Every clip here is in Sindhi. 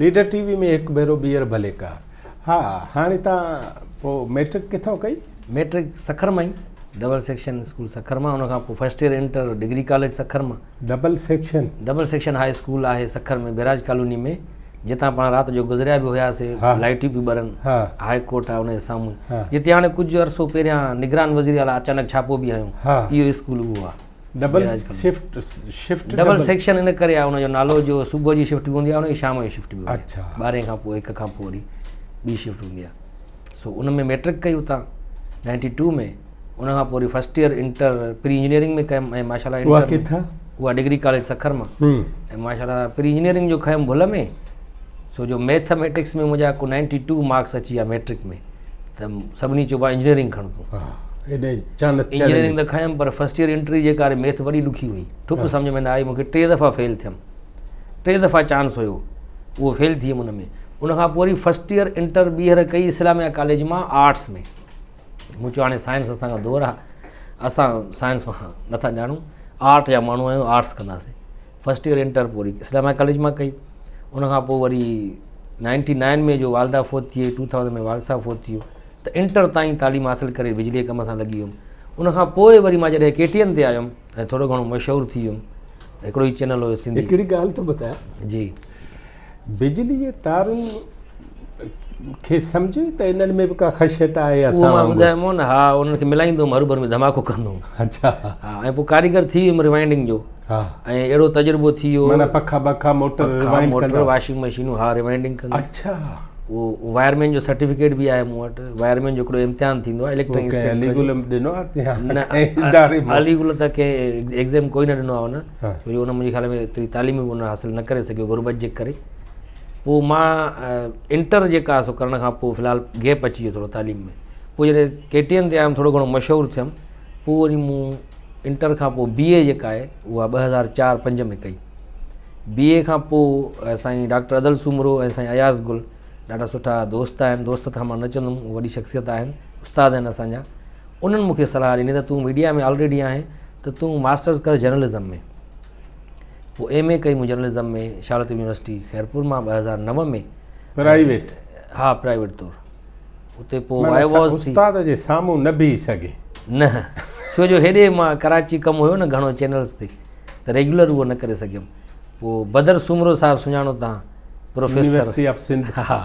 ليڊر ٽي وي ۾ هڪ ڀيرو ٻيهر ڀليڪار. ها هاڻي تان پو ميٽرڪ ڪٿان ڪئي؟ ميٽرڪ سکر مان ئي، ڊبل سيڪشن اسڪول سکر مان، ان کان پوء first year inter degree college Sukkur مان. Double section? Double section high school آهي سکر ۾ بئراج ڪالوني ۾ جتان پاڻ رات جو گذريا به هياسي، لائٽيون پيون ٻرن، هاء ڪورٽ آهي ان جي سامهون جتي هاڻي ڪجهه عرصو پهريان نگران وزير اعليٰ اچانڪ ڇاپو به هنيو، اهو اسڪول اهو آهي. Double shift shift double section ان ڪري آهي ان جو نالو جو صبح جي شفٽ به هوندي آهي ان جي شام جي شفٽ به هوندي آهي ٻارهين کان پوء هڪ کان پوء وري ٻي شفٽ هوندي آهي سو ان ۾ ميٽرڪ ڪئي اتان نائنٽي ٽو ۾ ان کان پوء وري first year inter pre engineering ۾ ڪيم ۽ ماشاء الله اها ڪٿان اها ڊگري ڪاليج سکر مان ۽ ماشاء الله پري انجنيئرنگ جو کنيم ڀل ۾ سو جو ميٿميٽڪس ۾ منهنجا ڪو نائنٽي ٽو مارڪس اچي ويا ميٽرڪ ۾ ته سڀني چيو ڀاء انجنيئرنگ کڻ تون. انجنيئرنگ ته کنيم پر فرسٽ ايئر انٽري جي ڪاري ميٿ وڏي ڏکي هئي ٺپ سمجھ ۾ نه آئي مونکي ٽي دفعا فيل ٿيم ٽي دفعا چانس هيو اهو فيل ٿي ويم ان ۾ ان کان پوء وري فرسٽ ايئر انٽر ٻيهر ڪئي اسلاميا ڪاليج مان آرٽس ۾ مون چيو هاڻي سائنس اسان کان دور آ اسان سائنس مان نٿا ڄاڻون آرٽ جا ماڻهو آهيون آرٽس ڪنداسين فرسٽ ايئر انٽر پوري اسلاميا ڪاليج مان ڪئي ان کان پوء وري نائنٽي نائن ۾ جو والده فوت ٿي وئي ٽو ٿائوزنڊ ۾ والد صاحب فوت ٿي ويو ته انٽر تائين تعليم حاصل ڪري بجلي جي ڪم سان لڳي ويم ان کان پوء وري مان جڏهن ڪي ٽي اين تي آيم ۽ ٿورو گهڻو مشهور ٿي ويم هڪڙو ئي چينل هيو سنڌي هڪڙي ڳالهه ٿو ٻڌايان جي بجلي جي تارن کي سمجهي ته انهن ۾ به ڪا خشيت آهي اسان وانگر. اهو مان ٻڌايومانو نه ها انهن کي ملائيندو هوم هروڀرو ۾ ڌماڪو ڪندو هوم. اڇا. ها ۽ پوء ڪاريگر ٿي ويم ريوائنڊنگ جو. ها. ۽ اهڙو تجربو ٿي ويو. معنيٰ پکا بکا موٽر ريوائنڊ ڪندا. موٽر واشنگ مشينون ها ريوائنڊنگ ڪندا. اڇا. اهو وائرمين جو سرٽيفڪيٽ به آهي مون وٽ وائرمين جو هڪڙو امتحان ٿيندو آهي اليڪٽرڪ انسپيڪٽر. علي گل ڏنو آهي نه اداري مان. علي گل ته ڪنهن ايگزام ڪوئي نه ڏنو آهي ان ڇو جو ان منهنجي خيال ۾ ايتري تعليم به ان حاصل نه ڪري سگهيو غربت جي ڪري. پوء مان انٽر جيڪا سو ڪرڻ کان پوء في الحال گيپ اچي ويو ٿورو تعليم ۾ پوء جڏهن ڪي ٽي اين تي آيم ٿورو گهڻو مشهور ٿيم پوء وري مون انٽر کان پوء بي اي جيڪا آهي اها 2004 5 ۾ ڪئي بي اي کان پوء سائين ڊاڪٽر ادل سومرو ۽ سائين اياز گل ڏاڍا سٺا دوست آهن دوست ته مان نه چوندم وڏي شخصيت آهن استاد آهن اسانجا انهن مونکي صلاح ڏني ته تون ميڊيا ۾ آلريڊي آهين ته تون ماسٽرز ڪر جرنلزم ۾ پوء ايم اي ڪئي مون جرنلزم ۾ شارلت يونيورسٽي خيرپور مان 2009 ۾. پرائيويٽ؟ ها پرائيويٽ طور اتي پوء وائي واز ٿي. استاد جي سامهون نه بيهي سگهي. نه ڇو جو هيڏي مان ڪراچي ڪم هيو نه گهڻو چينلز تي ته ريگيولر اهو نه ڪري سگهيم. پوء بدر سومرو صاحب سڃاڻو تان پروفيسر يونيورسٽي آف سنڌ ها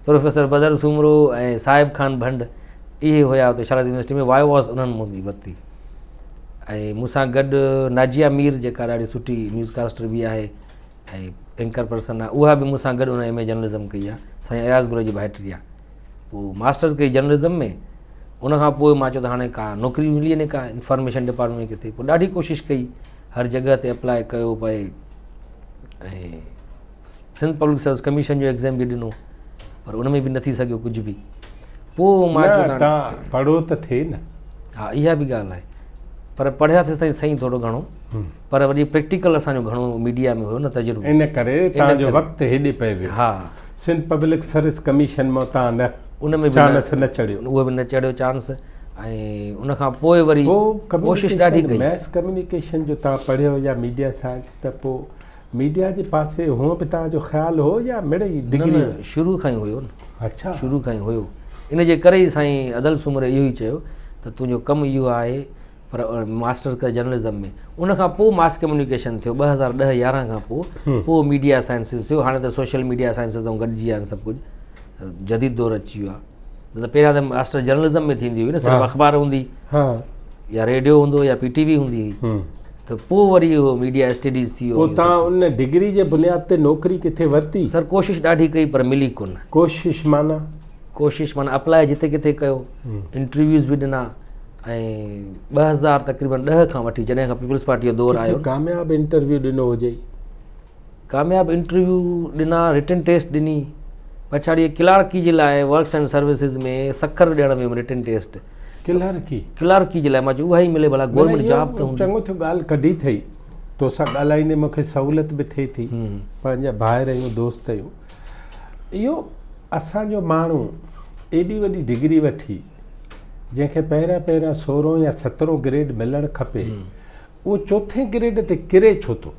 پروفيسر بدر سومرو ۽ صاحب خان ڀنڊ اهي هيا اتي شارلت يونيورسٽي ۾ وائي واز انهن مون ورتي. ۽ مون سان گڏ ناجيه مير جيڪا ڏاڍي سٺي نيوز ڪاسٽر به آهي ۽ اينڪر پرسن آهي اها به مون سان گڏ ان ايم اي جرنلزم ڪئي آهي سائين اياز گل جي ڀائٽي آهي پوء ماسٽرز ڪئي جرنلزم ۾ ان کان پوء مان چيو ته هاڻي ڪا نوڪري ملي وڃي ڪا انفارميشن ڊپارٽمينٽ ۾ ڪٿي پوء ڏاڍي ڪوشش ڪئي هر جڳهه تي اپلاء ڪيو پئي ۽ سنڌ پبلڪ سروس ڪميشن جو ايگزام به ڏنو پر ان ۾ به نه ٿي سگهيو ڪجهه به پوء مان چيو ته پڙهو ته ٿئي نه ها اها به ڳالهه آهي پر پڙهيا ٿي تائين صحيح ٿورو گهڻو پر وري پريڪٽيڪل اسان جو گهڻو ميڊيا ۾ هيو نه تجربو ان ڪري تان جو وقت هيڏي پئي ويو ها سنڌ پبلڪ سروس ڪميشن مان تان نه ان ۾ چانس نه چڙهيو اهو به نه چڙهيو چانس ۽ ان کان پوء وري ڪوشش ڏاڍي ڪئي ماس ڪميونيڪيشن جو تان پڙهيو يا ميڊيا سائنس ته پوء ميڊيا جي پاسي هونء به توهان جو خيال هو يا مڙئي ڊگري؟ نه نه شروع کان ئي هيو نه. اڇا. شروع کان ئي هيو. ان جي ڪري ئي سائين ادل سومري اهو ئي چيو ته تنهنجو ڪم اهو آهي پر ماسٽرز ڪر جرنلزم ۾. ان کان پوء ماس ڪميونيڪيشن ٿيو 2010 11 کان پوء پوء ميڊيا سائنسز ٿيو هاڻي ته سوشل ميڊيا سائنسز سان گڏجي ويا آهن سڀ ڪجهه جديد دور اچي ويو آهي. نه ته پهريان ته ماسٽر جرنلزم ۾ ٿيندي هئي نه صرف اخبار هوندي يا ريڊيو هوندو يا پي ٽي وي هوندي هئي ته پوء وري اهو ميڊيا اسٽڊيز ٿي ويو. پوء تان ان ڊگري جي بنياد تي نوڪري ڪٿي ورتي؟ سر ڪوشش ڏاڍي ڪئي پر ملي ڪونه. ڪوشش معنيٰ؟ ڪوشش معنيٰ اپلاء جتي ڪٿي ڪيو انٽرويوز به ڏنا ۽ 2000 تقريبن 10 کان وٺي جڏهن کان پيپلز پارٽي جو دور آيو. ڪامياب انٽرويو ڏنو هجئي؟ ڪامياب انٽرويو ڏنا، رٽن ٽيسٽ ڏني، پڇاڙيء ڪلارڪي جي لاء ورڪس اينڊ سروسز ۾ سکر ڏيڻ ويم رٽن ٽيسٽ. ڪلارڪي؟ ڪلارڪي جي لاء مان چيو اها ئي ملي ڀلا گورنمينٽ جاب ته هوندي. چڱو ٿيو ڳالهه ڪڍي اٿئي، توسان ڳالهائيندي مون کي سهولت به ٿئي ٿي، پنهنجا ڀائر آهيون دوست آهيون. اهو اسان جو ماڻهو ايڏي وڏي ڊگري وٺي جنهن کي پهريان پهريان سورهون يا سترهون گريڊ ملڻ کپي، اهو چوٿين گريڊ تي ڪري ڇو ٿو؟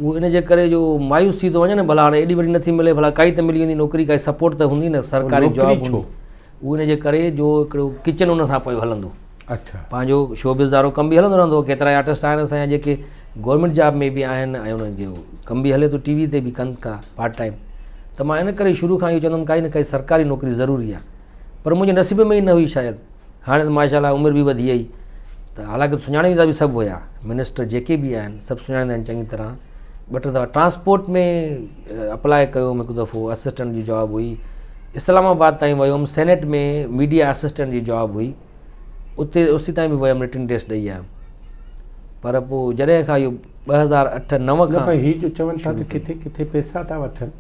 اهو ان جي ڪري جو مايوس ٿي ٿو وڃي نه ڀلا هاڻي ايڏي وڏي نٿي ملي ڀلا ڪائي ته ملي ويندي نوڪري ڪائي سپورٽ ته هوندي نه سرڪاري جاب هوندي اهو ان جي ڪري جو هڪڙو ڪچن ان سان پيو هلندو اڇا پنهنجو شوبز وارو ڪم به هلندو رهندو ڪيترا آرٽسٽ آهن اسان جا جيڪي گورنمينٽ جاب ۾ به آهن ۽ انهن جو ڪم به هلي ٿو ٽي وي تي به ڪن ٿا پارٽ ٽائيم ته مان ان ڪري شروع کان اهو چوندم ڪائي نه ڪائي سرڪاري نوڪري ضروري آهي پر منهنجي نصيب ۾ ئي نه هئي شايد هاڻي ته ماشاء الله عمر به وڌي وئي ته حالانڪه سڃاڻيندا به سڀ هيا منسٽر جيڪي به آهن سڀ سڃاڻيندا آهن چڱي طرح ٻه ٽي دفعا ٽرانسپورٽ ۾ اپلاء ڪيو هيم هڪ دفعو اسسٽنٽ جي جاب هئي اسلام آباد تائين ويو هيم سينيٽ ۾ ميڊيا اسسٽنٽ جي جاب هئي اتي اسي تائين به ويم رٽن ٽيسٽ ڏئي آيم پر پوء جڏهن کان اهو 2008 9 کان هي جو چون ٿا ته ڪٿي ڪٿي پيسا ٿا وٺن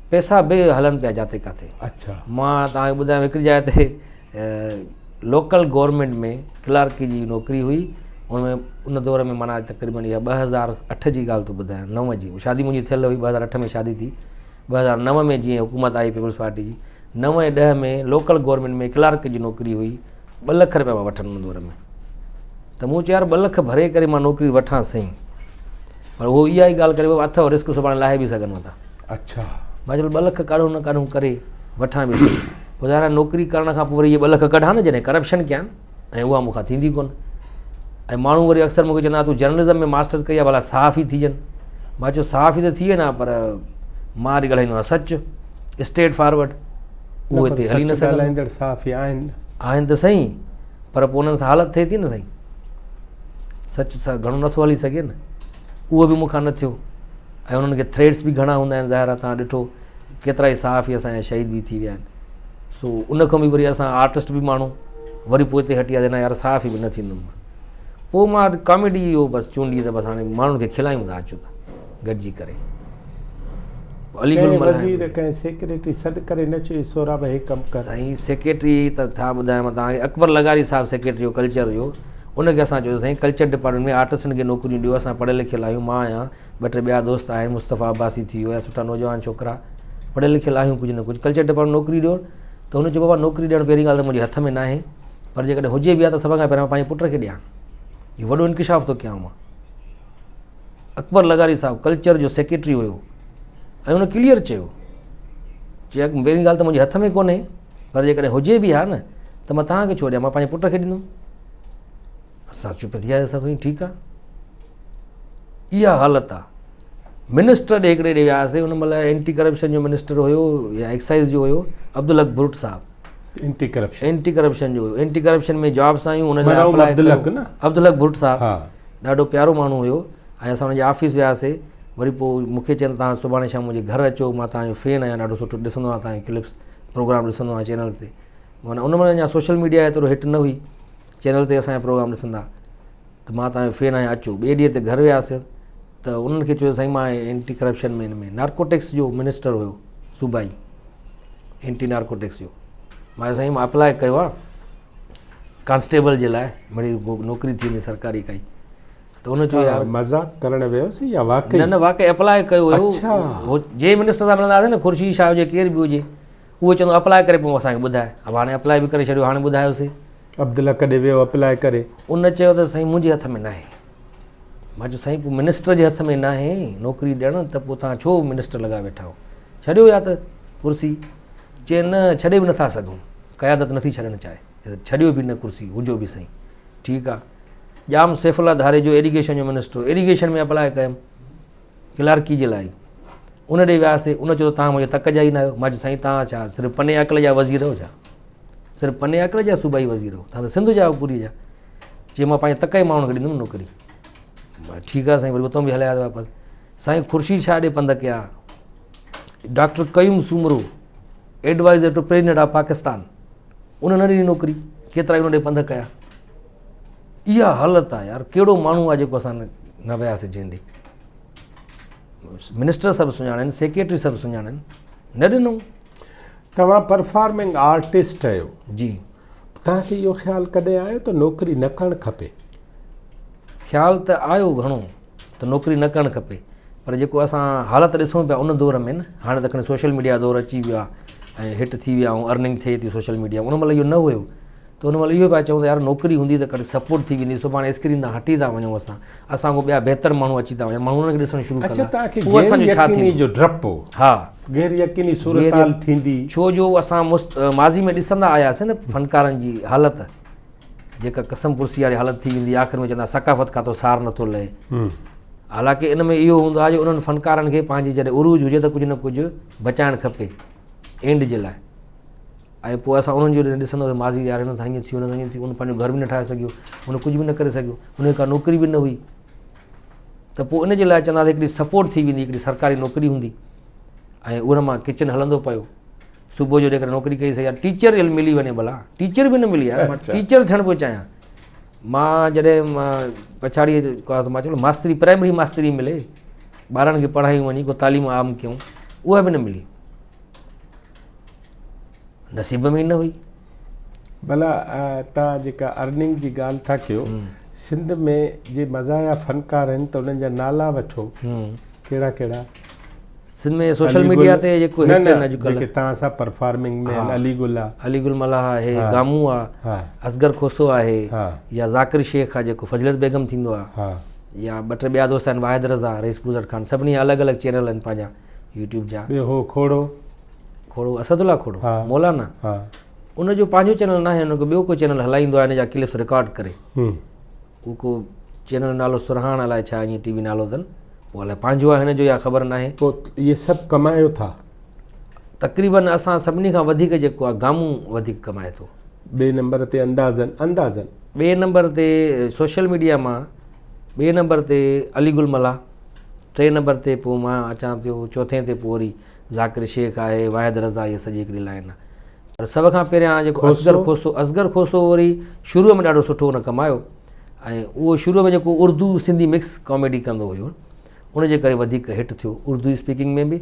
پيسا به هلن پيا جاتي ڪاٿي اڇا مان توهان کي ٻڌايان هڪڙي جاء تي لوڪل گورنمينٽ ۾ ڪلارڪي جي نوڪري هئي ان ۾ ان دور ۾ معنيٰ تقريبن اها 2008 جي ڳالهه ٿو ٻڌايان 9 جي شادي منهنجي ٿيل هئي 2008 ۾ شادي ٿي 2009 ۾ جيئن حڪومت آئي پيپلز پارٽي جي 9 ۽ 10 ۾ لوڪل گورنمينٽ ۾ ڪلارڪ جي نوڪري هئي 2 لک رپيا پيا وٺن ان دور ۾ ته مون چيو يار 2 لک ڀري ڪري مان نوڪري وٺان سائين پر هو اها ئي ڳالهه ڪري ويو اٿو رسڪ سڀاڻي لاهي به سگهن ٿا اڇا مان چيو 2 لک ڪاڍو نه ڪاڍو ڪري وٺان به سهي پوء ظاهر آهي نوڪري ڪرڻ کان پوء وري اهي 2 لک ڪڍان نه جڏهن ڪرپشن ڪيان ۽ اها مون کان ٿيندي ڪونه ۽ ماڻهو وري اڪثر مون کي چوندا تون جرنلزم ۾ ماسٽرز ڪئي آهي ڀلا صحافي ٿيجن مان چيو صحافي ته ٿي ويندا پر مان وري ڳالهائيندو آهيان سچ اسٽريٽ فارورڊ اهو هتي هلي نه سگهندو ڳالهائيندڙ صحافي آهن آهن ته سهي پر پوء انهن سان حالت ٿئي ٿي نه سائين سچ سان گهڻو نٿو هلي سگهي نه اهو به مون کان نه ٿيو ۽ انهن کي ٿريٽس به گهڻا هوندا آهن ظاهر آهي توهان ڏٺو ڪيترا ئي صحافي اسان جا شهيد به ٿي ويا آهن سو ان کان به وري اسان آرٽسٽ به ماڻهو وري پوئتي هٽي وياسين نه يار صحافي به نه ٿيندم مان پوء مان ڪاميڊي اهو بس چونڊي ته بس هاڻي ماڻهن کي کلايون ٿا اچو ته گڏجي ڪري علي گل ملاح وزير ڪنهن سيڪريٽري سڏ ڪري نه چيو سهراب هي ڪم ڪر سائين سيڪريٽري ته ڇا ٻڌايان مان توهان کي اڪبر لغاري صاحب سيڪريٽري هو ڪلچر جو ان کي اسان چيو سائين ڪلچر ڊپارٽمينٽ ۾ آرٽسٽن کي نوڪريون ڏيو اسان پڙهيل لکيل آهيون مان آهيان ٻه ٽي ٻيا دوست آهن مصطفيٰ عباسي ٿي ويو يا سٺا نوجوان ڇوڪرا پڙهيل لکيل آهيون ڪجهه نه ڪجهه ڪلچر ڊپارٽمينٽ نوڪري ڏيو ته هن چيو بابا نوڪري ڏيڻ پهرين ڳالهه ته منهنجي هٿ ۾ ناهي پر جيڪڏهن هجي به ها ته سڀ کان پهريان پنهنجي پٽ کي ڏيان اهو وڏو انڪشاف ٿو ڪيان مان اڪبر لغاري صاحب ڪلچر جو سيڪريٽري هيو ۽ هن ڪليئر چيو چي پهرين ڳالهه ته منهنجي هٿ ۾ ڪونهي پر جيڪڏهن هجي به ها نه ته مان توهان کي ڇو ڏيان مان پنهنجي پٽ کي ڏيندم اسان چپ ٿي وياسين سڀ ٺيڪ آ اها حالت آ منسٽر ڏي هڪڙي ڏي وياسين ان مهل اينٽي ڪرپشن جو منسٽر هيو يا ايڪسائز جو هيو عبدالحق ڀرٽ صاحب اينٽي ڪرپشن اينٽي ڪرپشن جو هيو اينٽي ڪرپشن ۾ جابس آيون ان لاء اپلاء عبدالحق نه عبدالحق ڀرٽ صاحب ڏاڍو پيارو ماڻهو هيو ۽ اسان ان جي آفيس وياسين وري پوء مونکي چين تان سڀاڻي شام منهنجي گهر اچو مان تان جو فين آهيان ڏاڍو سٺو ڏسندو آهيان تان جو ڪلپس پروگرام ڏسندو آهيان چينل تي معنيٰ ان مهل اڃا سوشل ميڊيا ايترو هٽ نه هئي چينل تي اسان جا پروگرام ڏسندا ته مان توهان جو فين آهيان اچو ٻئي ڏينهن تي گهر وياسين ته انهن کي چيو سائين مان اينٽي ڪرپشن ۾ هن ۾ نارڪوٽڪس جو منسٽر هيو صوبائي اينٽي نارڪوٽڪس جو مان چيو سائين مان اپلاء ڪيو آهي ڪانسٽيبل جي لاء مڙي نوڪري ٿي ويندي سرڪاري ڪائي ته ان چيو يار مذاق ڪرڻ ويوس يا واقعي نه نه واقعي اپلاء ڪيو هيو اڇا جي منسٽر سان ملندا هئاسين نه خورشيد شاهه هجي ڪير به هجي اهو چوندو اپلاء ڪري پوء اسان کي ٻڌاء. اب هاڻي اپلاء به ڪري ڇڏيو هاڻي ٻڌايوسي. عبدالله ڪڏهن ويو اپلاء ڪري. ان چيو ته سائين منهنجي هٿ ۾ ناهي. مان چيو سائين پوء منسٽر جي هٿ ۾ ناهي نوڪري ڏيڻ ته پوء توهان ڇو منسٽر لڳا ويٺا آهيو. ڇڏيو يا ته ڪرسي. چي نه ڇڏي به نٿا سگهون. قيادت نٿي ڇڏڻ چاهي. ڇڏيو به نه ڪرسي هجو به سائين. ٺيڪ آ. ڄام سيف الله ڌاريجو ايريگيشن جو منسٽر هو. ايريگيشن ۾ اپلاء ڪيم. ڪلارڪي جي لاء ان ڏي وياسي ان چيو توهان منهنجي تڪ جا ئي نه آهيو مان چيو سائين توهان ڇا صرف پني عقل جا وزير آهيو ڇا صرف پني عقل جا صوبائي وزير آهيو توهان ته سنڌ جا آهيو پوري جا چي مان پنهنجي تڪ جي ماڻهن کي ڏيندم نوڪري ٺيڪ آهي سائين وري اتان به هليا واپس سائين خورشيد شاهه ڏي پنڌ ڪيا doctor Qayyum Soomro adviser to president of Pakistan ان نه ڏني نوڪري ڪيترا ئي ان ڏي پنڌ ڪيا اها حالت آهي يار ڪهڙو ماڻهو آهي جيڪو اسان نه وياسي جنهن ڏي منسٽر سڀ سڃاڻن سيڪريٽري سڀ سڃاڻن نه ڏنو. توهان پرفارمنگ آرٽسٽ آهيو. جي. توهان کي اهو خيال ڪڏهن آيو ته نوڪري نه ڪرڻ کپي؟ خيال ته آيو گهڻو ته نوڪري نه ڪرڻ کپي پر جيڪو اسان حالت ڏسون پيا ان دور ۾ نه هاڻي ته کڻي سوشل ميڊيا دور اچي ويو آهي ۽ هٽ ٿي ويا آهيون ارننگ ٿئي ٿي سوشل ميڊيا ان مهل اهو نه هيو. ته ان مهل اهو پيا چئون ته يار نوڪري هوندي ته ڪڏهن سپورٽ ٿي ويندي سڀاڻي اسڪرين تان هٽي ٿا وڃون اسان اسان کان ٻيا بهتر ماڻهو اچي ٿا وڃن ماڻهو انهن کي ڏسڻ شروع اڇا ڪندا توهان کي پوء غير اسان جو ڇا يقيني ٿيندو جو ڊپ هو ها غير يقيني غير صورتحال ٿيندي ڇو جو اسان ماضي ۾ ڏسندا آياسين نه فنڪارن جي حالت جيڪا قسم پرسي واري حالت ٿي ويندي آخر ۾ چوندا ثقافت کاتو سار نٿو لهي حالانڪه ان ۾ اهو هوندو آهي جو انهن فنڪارن کي پنهنجي جڏهن عروج هجي ته ڪجهه نه ڪجهه بچائڻ کپي اينڊ جي لاء ۽ پوء اسان انهن جو ڏسندو ته ماضي يار هن سان هيئن ٿيو هن سان هيئن ٿيو هن پنهنجو گهر به نه ٺاهي سگهيو هن ڪجهه به نه ڪري سگهيو هن کي ڪا نوڪري به نه هئي ته پوء ان جي لاء چوندا هڪڙي سپورٽ ٿي ويندي هڪڙي سرڪاري نوڪري هوندي ۽ ان مان ڪچن هلندو پيو صبح جو جيڪڏهن نوڪري ڪئي سي يار ٽيچر ملي وڃي ڀلا ٽيچر به نه ملي يار مان ٽيچر ٿيڻ پيو چاهيان مان جڏهن پڇاڙي مان چيو ماستري پرائمري ماستري ملي ٻارن کي پڙهايون وڃي ڪو تعليم عام ڪيون اها به نه ملي نصيب ۾ ئي نه هئي. ڀلا توهان جيڪا ارننگ جي ڳالهه ٿا ڪيو سنڌ ۾ جي مزاحيه فنڪار آهن ته انهن جا نالا وٺو ڪهڙا ڪهڙا؟ سنڌ ۾ سوشل ميڊيا تي جيڪو هٽ آهن اڄڪلهه جيڪي توهان سان پرفارمنگ ۾ آهن علي گل آ علي گل ملاح آهي گامون آ اصغر کوسو آهي يا ذاڪر شيخ آ جيڪو فضيلت بيگم ٿيندو آ يا ٻه ٽي ٻيا دوست آهن واحد رضا رئيس پوزٽ خان سڀني جا الڳ الڳ چينل آهن پنهنجا يوٽيوب جا. ٻيو هو کوڙو. کوڙو اسد الله کوڙو مولانا ان جو پنهنجو چينل ناهي ان کو ٻيو ڪو چينل هلائيندو آهي ان جا ڪلپس رڪارڊ ڪري هو ڪو چينل نالو سرهاڻ الائي ڇا ائين ٽي وي نالو اٿن پوء الائي پنهنجو آهي هن جو يا خبر ناهي. پوء اهي سڀ ڪمايو ٿا. تقريبن اسان سڀني کان وڌيڪ جيڪو آهي گامون وڌيڪ ڪمائي ٿو. ٻئي نمبر تي اندازن اندازن. ٻئي نمبر تي سوشل ميڊيا مان ٻئي نمبر تي علي گل ملاح ٽئين نمبر تي پوء مان اچان پيو چوٿين تي پوء وري ذاڪر شيخ آهي واحد رضا هي سڄي هڪڙي لائن آهي پر سڀ کان پهريان جيڪو اصغر کوسو اصغر کوسو وري شروع ۾ ڏاڍو سٺو ان ڪمايو ۽ اهو شروع ۾ جيڪو اردو سنڌي مڪس ڪاميڊي ڪندو هيو ان جي ڪري وڌيڪ هٽ ٿيو اردو اسپيڪنگ ۾ به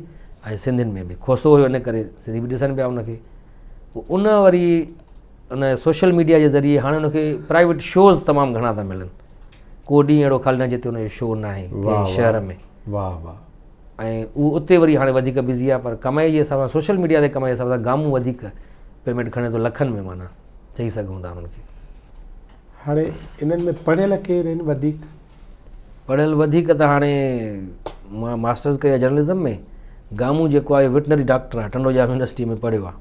۽ سنڌين ۾ به کوسو هيو ان ڪري سنڌي به ڏسن پيا ان کي پوء ان وري ان سوشل ميڊيا جي ذريعي هاڻي ان کي پرائيويٽ شوز تمام گهڻا ٿا ملن ڪو ڏينهن اهڙو خالي نه جتي ان جو شو ناهي ڪنهن شهر ۾ واهه واهه ۽ اهو اتي وري هاڻي وڌيڪ بزي آهي پر ڪمائي جي حساب سان سوشل ميڊيا تي ڪمائي جي حساب سان گامون وڌيڪ پيمينٽ کڻي ٿو لکن ۾ معنيٰ چئي سگهون ٿا انهن کي. هاڻي انهن ۾ پڙهيل ڪير آهن وڌيڪ؟ پڙهيل وڌيڪ ته هاڻي مان ماسٽرز ڪئي آهي جرنلزم ۾ گامون جيڪو آهي وٽنري ڊاڪٽر آهي ٽنڊو ڄام يونيورسٽي ۾ پڙهيو آهي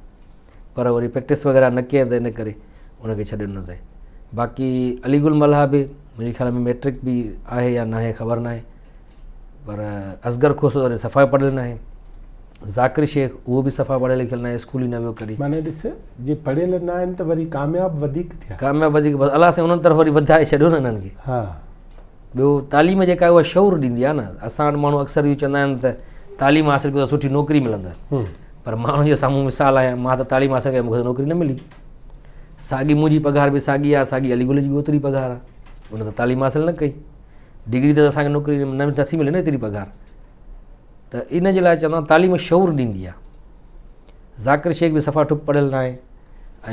پر وري پريڪٽس وغيره نه ڪئي ته ان ڪري ان کي ڇڏي ڏنو اٿائين باقي علي گل ملاح به منهنجي خيال ۾ ميٽرڪ به آهي يا ناهي خبر ناهي پر اصغر کوسو ته صفا پڙهيل ناهي ذاڪر شيخ اهو به صفا پڙهيل لکيل ناهي اسڪول ئي نه ويو ڪڏهن. معنيٰ ڏس جي پڙهيل نه آهن ته وري ڪامياب وڌيڪ ٿيا. ڪامياب وڌيڪ بس الله سائين انهن طرف وري وڌائي ڇڏيو نه انهن کي. ها. ٻيو تعليم جيڪا آهي اها شعور ڏيندي آهي نه اسان وٽ ماڻهو اڪثر اهو چوندا آهن ته تعليم حاصل ڪيو ته سٺي نوڪري ملندي پر مان انهن جي سامهون مثال آهيان مان ته تعليم حاصل ڪئي مون کي ته نوڪري نه ملي ساڳي منهنجي پگهار به ساڳي آهي ساڳي علي گل جي به اوتري پگهار آهي ان ته تعليم حاصل نه ڪئي ڊگري ته اسانکي نوڪري نه نٿي ملي نه ايتري پگهار ته ان جي لاء چوندا تعليم شعور ڏيندي آهي ذاڪر شيخ به صفا ٺپ پڙهيل نه آهي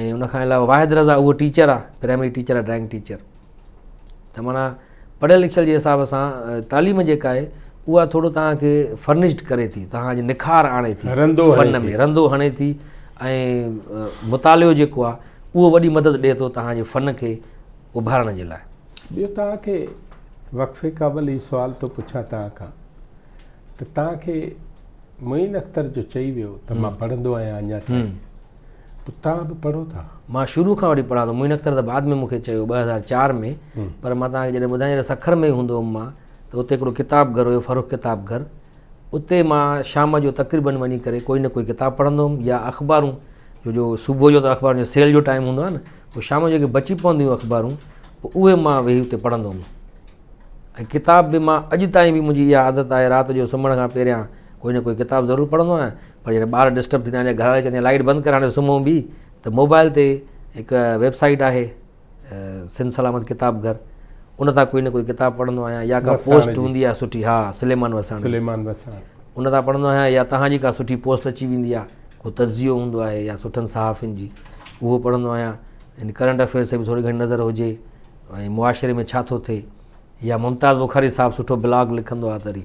۽ ان کان علاوه واحد رضا اهو ٽيچر آهي پرائمري ٽيچر آهي ڊرائنگ ٽيچر ته معنيٰ پڙهيل لکيل جي حساب سان تعليم جيڪا آهي اها ٿورو توهان کي فرنشڊ ڪري ٿي توهان جي نکار آڻي ٿي رندو فن ۾ رندو هڻي ٿي ۽ مطالعو جيڪو آهي اهو وڏي مدد ڏئي ٿو توهان جي فن کي اڀارڻ جي لاء. ٻيو توهان کي وقفي قبل هي سوال ٿو پڇان توهان کان ته توهان کي معين اختر جو چئي ويو ته مان پڙهندو آهيان اڃا تائين پوء توهان به پڙهو ٿا؟ مان شروع کان وٺي پڙهان ٿو معين اختر ته بعد ۾ مون کي چيو 2004 ۾ پر مان توهان کي جڏهن ٻڌايان جڏهن سکر ۾ هوندو هوم مان ته اتي هڪڙو ڪتاب گهر هيو فرخ ڪتاب گهر اتي مان شام جو تقريبن وڃي ڪري ڪوئي نه ڪوئي ڪتاب پڙهندو هوم يا اخبارون ڇو جو صبح جو ته اخبارن جو سيل جو ٽائيم هوندو آهي نه پوء شام جو جيڪي بچي پونديون هيون اخبارون پوء اهي مان ويهي اتي پڙهندو هوم ۽ ڪتاب به مان اڄ تائين به منهنجي اها عادت آهي رات جو سمهڻ کان پهريان ڪوئي نه ڪوئي ڪتاب ضرور پڙهندو آهيان پر جڏهن ٻار ڊسٽرب ٿيندا آهن يا گهر واري چوندي آهي لائيٽ بند ڪر هاڻي سمهون به ته موبائل تي هڪ ويب سائيٽ آهي سنڌ سلامت ڪتاب گهر ان تان ڪوئي نه ڪوئي ڪتاب پڙهندو آهيان يا ڪا پوسٽ هوندي آهي سٺي ها سليمان وساڻ سليمان وساڻ ان تان پڙهندو آهيان يا تهان جي ڪا سٺي پوسٽ اچي ويندي آهي ڪو تجزيو هوندو آهي يا سٺن صحافين جي اهو پڙهندو آهيان يعني ڪرنٽ افيئرس تي به ٿوري گهڻي نظر هجي ۽ معاشري ۾ ڇا ٿو ٿئي يا ممتاز بخاري صاحب سٺو بلاگ لکندو آهي تري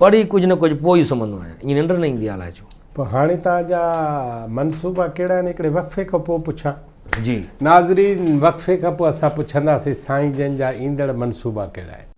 پڙهي ڪجهه نه ڪجهه پوء ئي سمهندو آهيان ائين ننڊ نه ايندي آهي الائي ڇو. پوء هاڻي توهان جا منصوبا ڪهڙا آهن هڪڙي وقفي کان پوء پڇان. جي. ناظرين وقفي کان پوء اسان پڇنداسين سائين جن جا ايندڙ منصوبا ڪهڙا آهن.